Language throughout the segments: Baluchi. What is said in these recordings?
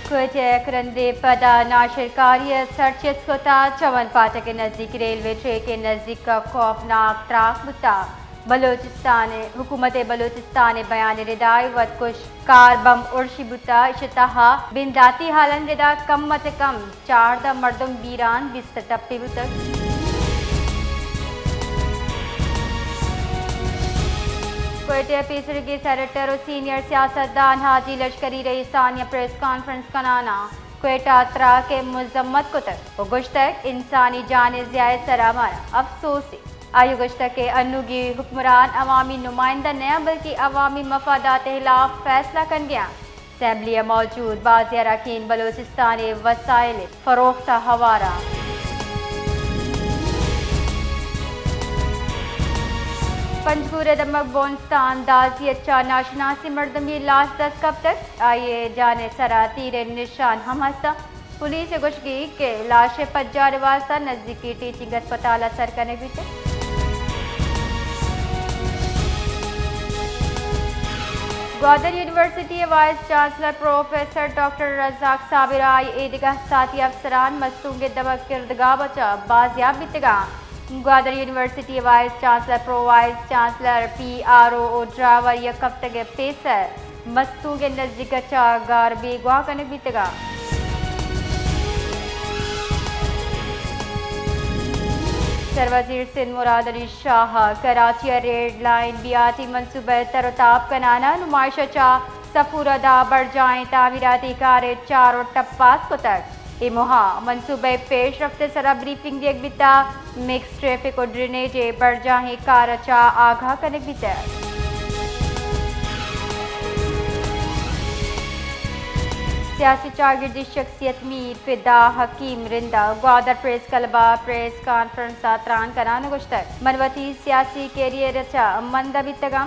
کوئٹہ ءَ یک رندے پدا ناشرکاری ءَ سر چست کتگ، چمن پھاٹک ءِ نزیک ریلوے ٹریک ءِ نزیک ءَ خوفناک تراک بوتگ۔ بلوچستان ءِ، حکومت بلوچستان ءِ بیان ءِ ردا اے وت کش کار بمب ارشی بوتگ، ایشی ءِ تہا بنداتی حالانی ردا کم ءَ چہ کم چاردہ مردم بیران، بیست ءَ ٹپی بوتگ۔ کوئٹہ ءَ پیسریگیں سینیٹر ءُ سینئر سیاستدان حاجی لشکری رئیسانی ءَ پریس کانفرنس کنان ءَ کوئٹہ ءِ تراک ءِ مذمت کتگ ءُ گوشتگ، انسانی جان ءِ ضیاع ءِ سرا مارا افسوسے۔ آئی ءَ گوشتگ کہ انوگیں حکمران عوامی نمائندہ نہ انت، بلکہ عوامی مفادات ءِ خلاف فیصلہ کنگ ءَ انت۔ اسمبلی ءَ موجود بازیں اراکین بلوچستان ءِ وسائل ءِ فروخت ءَ ہوار انت۔ پنجگور ءِ دمگ بونستان دازی ءَ چہ ناشناسیں مردمے ءِ لاش دست کپتگ۔ آئی ءِ جان ءِ سرا تیر ءِ نشان ہم ہست انت۔ پولیس ءِ گوشگ انت کہ لاش ءِ پجار ءِ واستہ نزیکی ٹیچنگ ہسپتال ءَ سر کنگ بیتگ۔ گوادر یونیورسٹی ءِ وائس چانسلر پروفیسر ڈاکٹر رزاق صابر ءُ آئی ءِ ایدگہ ساتی افسران مستونگ ءِ دمگ کردگاہ ءَ چہ بازیاب بیتگ انت۔ گوادر یونیورسٹی ءِ vice chancellor, pro vice chancellor, P R O ءُ ڈرائیور یک ہفتگ ءَ پیسر مستونگ ءِ نزیک ءَ چہ گار بیگواہ کنگ بیتگ انت۔ سروزیر سندھ مراد علی شاہ ءَ کراچی ءِ red line B R T منصوبہ ءِ تر ءُ تاب کنان ءَ نمائش ءَ چہ سفور ءَ داں برجاہیں تعمیراتی کار ءِ چار ءُ ٹپاس کتگ۔ اے موہ ءَ منصوبہ ءِ پیش رفت ءِ سرا بریفنگ دیگ بیتگ، مکس ٹریفک ءُ ڈرینیج ءِ برجاہیں کار ءَ چہ آگاہ کنگ بیتگ۔ سیاسی چاگردی شخصیت میر فدا حکیم رند ءَ گوادر پریس کلب ءَ پریس کانفرنس ءَ تران کنان ءَ گوشتگ، من وتی سیاسی کیریئر ءَ چہ مندا بیتگ آں۔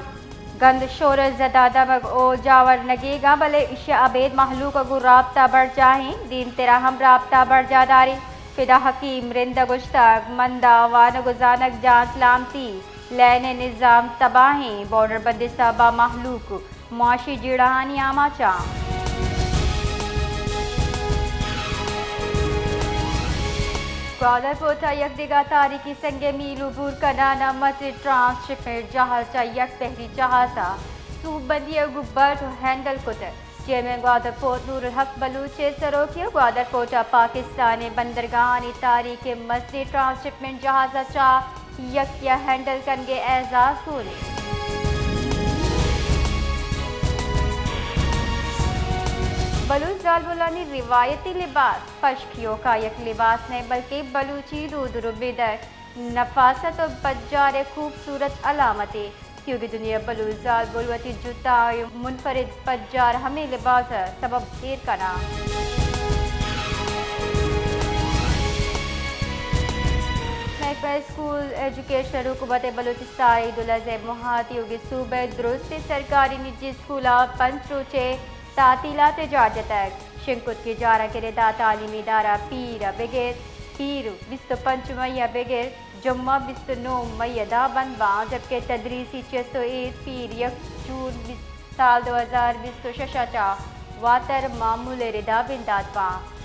گند شور ءِ زد ءَ دمگ ءُ جاور نگیگ آں، بلے ایشی ءَ ابید مہلوک ءَ گوں رابطہ برجاہ ایں، دیمتر ءَ ہم رابطہ برجاہ داریں۔ فدا حکیم رند ءَ گوشتگ، مندا وانگ ءُ زانگ جان سلامتی، لین ءِ نظام تباہ ایں، بارڈر بندی ءِ سبب ءَ مہلوک معاشی جیڑہانی آماچ آں۔ گوادر پورٹ ءَ یک دگہ تاریخی سنگ میل عبور کنان ءَ مزنیں ٹرانس شپمنٹ جہاز چہ یک بحری جہاز ءَ سوب بندی ءَ گوں برٹ ءُ ہینڈل کتگ۔ چیئرمین گوادر پورٹ نور الحق بلوچ ءِ سروکی ءَ گوادر پورٹ ءَ پاکستان ءِ بندرگاہانی تاریخ ءِ مزنیں ٹرانس شپمنٹ جہاز ءَ چہ یکے ءَ ہینڈل کنگ ءِ اعزاز گون اِنت۔ بلوچ زالبولانی روایتی لباس پشک ایوکا یک لباس نہ بلکہ بلوچی دود ءُ ربیدگ، نفاست ءُ پجار ءِ خوبصورت علامتے۔ ایوکیں دنیا ءَ بلوچ زالبول وتی جتا ءُ منفرد پجار ہمے لباس ءِ سبب ءَ ایر کناں۔ محکمہ اسکول ایجوکیشن حکومت بلوچستان عید الاضحی موہ ءَ ایوکیں صوبہ ءِ درستیں سرکاری نجی اسکولاں پنچ روچے تعطیلات ءِ جار جتگ۔ شنگ کتگیں جاراں کہ ردا تعلیمی ادارہ پیر ءَ بگر، پیر بیست ءُ پنچ مئی ءَ بگر، جمعہ بیست ءُ نو مئی ءَ داں بند باں، جبکہ تدریسی چست ءُ ایر پیر یک جون بیست، سال دو ہزار بیست ءُ شش ءَ چہ واتر معمول ءِ ردا بندات باں۔